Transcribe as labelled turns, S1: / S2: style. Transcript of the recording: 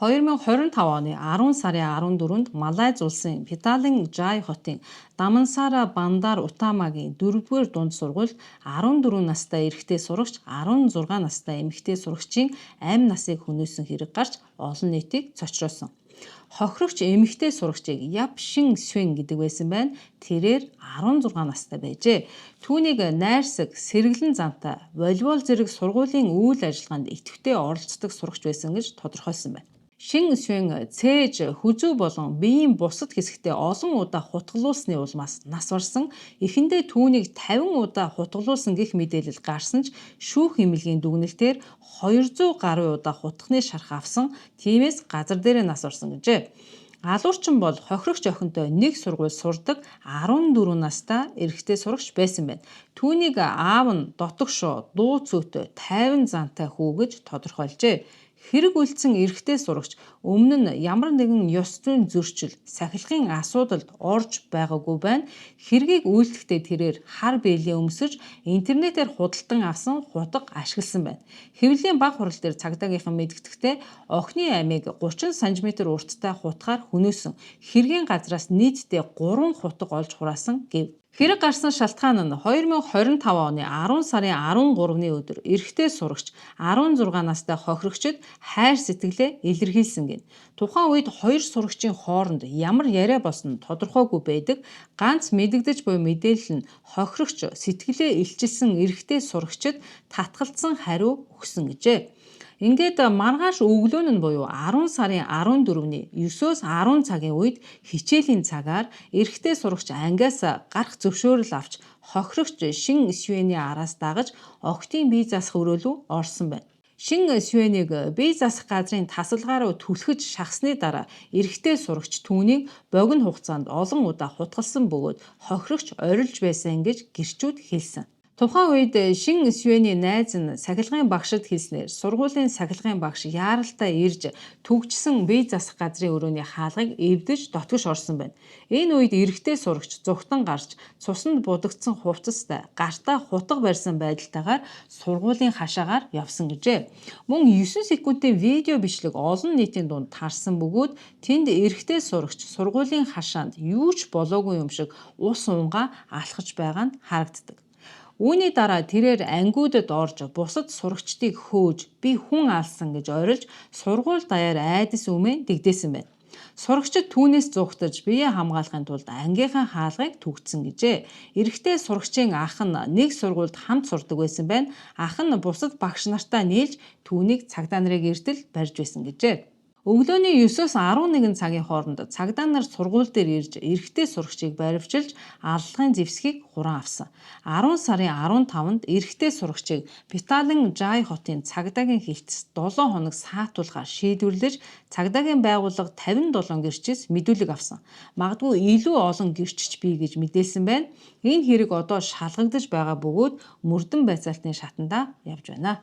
S1: 2025 оны 10 сарын 14-нд Малайз улсын Петалинг Жай хотын Дамансара Бандар Утамагийн 4-р дунд сургуульд 14 настай эрэгтэй сурагч 16 настай эмэгтэй сурагчийн амь насыг хөнөөсөн хэрэг гарч олон нийтийг цочроосон. Хохирогч эмэгтэй сурагчийг Яп Шин Свен гэдэг байсан байна. Тэрээр 16 настай байжээ. Түүнийг найрсаг, сэргэлэн зантай, волейбол зэрэг сургуулийн үйл ажиллагаанд идэвхтэй оролцдог сурагч байсан гэж тодорхойлсон байна. Шин Свен цээж, хүзүү болон биеийн бусад хэсэгтээ олон удаа хутгалуулсны улмаас нас барсан. Эхэндээ түүнийг 50 удаа хутгалуулсан гэх мэдээлэл гарсан ч шүүх эмнэлгийн дүгнэлтээр 200 гаруй удаа хутганы шарх авсан. Тиймээс газар дээрээ нас барсан гэжээ. Алуурчин бол хохирогч охинтой нэг сургууль сурдаг 14 настай эрэгтэй сурагч байсан байна. Түүнийг аав нь дотогшоо, дуу цөөтэй, 50 зантай хүү гэж тодорхойлжээ. Хэрэг үлдсэн эрэгтэй сурагч өмнө нь ямар нэгэн ёс зүйн зөрчил, сахилгын асуудалд орж байгаагүй байна. Хэргийг үйлдэхдээ тэрээр хар бээлий өмсөж, интернетээр худалдан авсан хутга ашигласан байна. Хэвлэлийн бага хурал дээр цагдаагийнхан мэдэгдэхдээ охины амийг 30 см урттай хутгаар хөнөөсөн. Хэргийн газраас нийтдээ 3 хутга олж хураасан гэв. Хэрэг гарсан шалтгаан нь 2025 оны 10 сарын 13-ны өдөр эрэгтэй сурагч 16 настай хохирогчид хайр сэтгэлээ илэрхийлсэн гэнэ. Тухайн үед хоёр сурагчийн хооронд ямар яриа болсон нь тодорхойгүй байдаг. Ганц мэдэгдэж буй мэдээлэл нь хохирогч сэтгэлээ илчилсэн эрэгтэй сурагчид татгалзсан хариу өгсөн гэжээ. Ингээд маргааш өглөө нь буюу 10 сарын 14-ний 9-өөс 10 цагийн үед хичээлийн цагаар эрэгтэй сурагч ангиас гарах зөвшөөрөл авч хохирогч Шин Сюэний араас дагаж охидын бие засах өрөө рүү орсон байна. Шин Сюэнийг бие засах газрын тасалгаа руу түлхэж шахсаны дараа эрэгтэй сурагч түүнийг богино хугацаанд олон удаа хутгалсан бөгөөд хохирогч орилж байсан гэж гэрчүүд хэлсэн. Тухайн үед Шин Сюэний найз нь сахилгын багшид хэлснээр сургуулийн сахилгын багш яаралтай ирж түгжсэн бие засах газрын өрөөний хаалгыг эвдэж дотгош орсон байна. Энэ үед эрэгтэй сурагч зугтан гарч цуснд будагдсан хувцастай гартаа хутга барьсан байдалтайгаар сургуулийн хашаагаар явсан гэжээ. Мөн 9 секундын видео бичлэг олон нийтийн дунд тарсан бөгөөд тэнд эрэгтэй сурагч сургуулийн хашаанд юу ч болоогүй юм шиг ус уунгаа алхаж байгаа нь харагддаг. Үүний дараа тэрээр ангиудад орж бусад сурагчдыг хөөж би хүн алсан гэж орилж сургууль даяар айдас өмнө дэгдээсэн байна. Сурагчид түүнээс зугтаж биеэ хамгаалахын тулд ангийнхаа хаалгыг түгжсэн гэжээ. Эрэгтэй сурагчийн ах нь нэг сургуульд хамт сурдаг байсан байна. Ах нь бусад багш нартаа нийлж түүнийг цагдаа нарыг эртэл барьж байсан гэжээ. Өглөөний 9-өөс 11 цагийн хооронд цагдаа нар сургууль дээр ирж эрэгтэй сурагчийг баривчилж аллагын зэвсгийг хураан авсан. 10 сарын 15-нд эрэгтэй сурагчийг Петалин Жай хотын цагдаагийн хэлтэс 7 хоног саатуулахаар шийдвэрлэж цагдаагийн байгууллага 57 гэрчээс мэдүүлэг авсан. Магадгүй илүү олон гэрчилж бий гэж мэдээлсэн байна. Энэ хэрэг одоо шалгагдаж байгаа бөгөөд мөрдөн байцаалтын шатандаа явж байна.